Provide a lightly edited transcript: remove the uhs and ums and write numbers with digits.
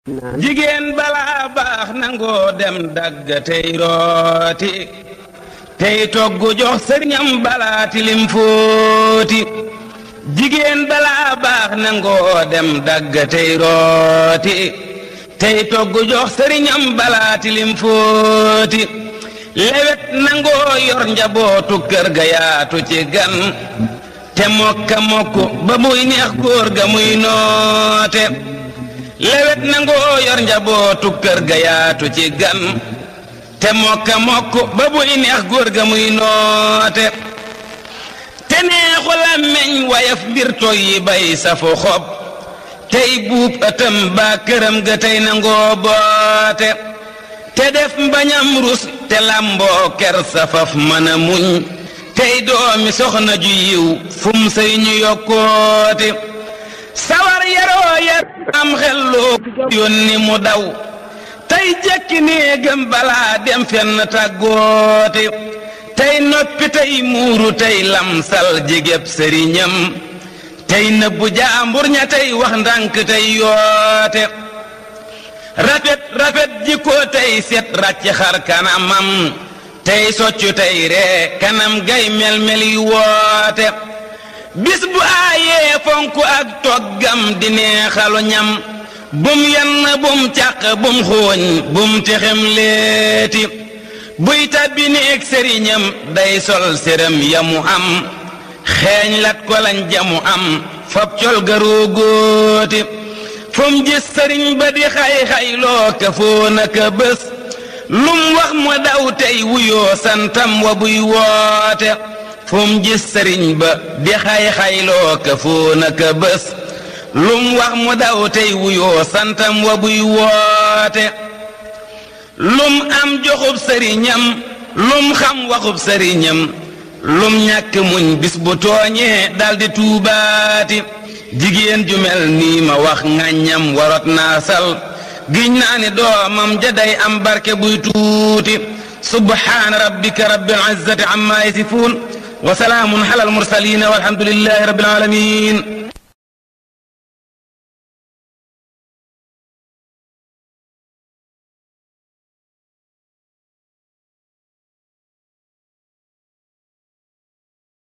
jigéen balaa baax nangoo dem dagg tey rooti tey toggu jox sëriñam balaa tilim fóoti jigéen balaa baax nangoo dem dagg tey rooti tey toggu jox sëriñam balaa tilim fóoti lewet nangoo yor njabootu kër ga yaatu ci gan te mokka mokku ba muy neex góor ga muy noote lewet nangoo yor njabootu kër ga yaatu ci gan te mokka mokku ba muy neex góor ga muy noote te neexu làmmeñ wayaf mbir toy yi bay safu xob tey buub ëtëm baa këram ga tey nangoo boote te def mbañam rus te lamboo ker safaf mën a muñ tey doomi soxna ju yiw fum sey ñu yokkoote sawar yaroo yar am xelloo yónni mu daw tey jekki néegam balaa dem fenn tàggoote tey noppi tey muuru tey lamsal jigéb sëriñam tey nëbbu jaambur ña tey wax ndànk tey yoote rafet rafet jikko tey set ràcc xar kanamam tey soccu tey ree kanam gay mel-meli woote bis bu aayee fonku ak toggam di neexalu ñam bum yenn bum càq bum xooñ bum texem leeti buy tàbbi néeg sëriñam day sol séram yamu am xeeñ lat ko lañ jamu am fab col garoo góoti fum gis sëriñ ba di xay-xay loo ka foona ka bés lum wax mu daw tey wuyoo santam wa buy woote fum gis sëriñ ba di xay-xay loo ka foona ka bés lum wax mu daw tey wuyoo santam wa buy woote lum am joxub sëriñam lum xam waxub sëriñam lum ñàkk muñ bis bu tooñee daldi tuubaati jigéen ju mel nii ma wax ŋàññam warot naa sal giñ naa ni doomam ja day am barke buy tuuti subhaana rabbika rabbil izzati amma yasifuun wa salaamun alal mursaliin walhamdulillahi rabbil aalamiin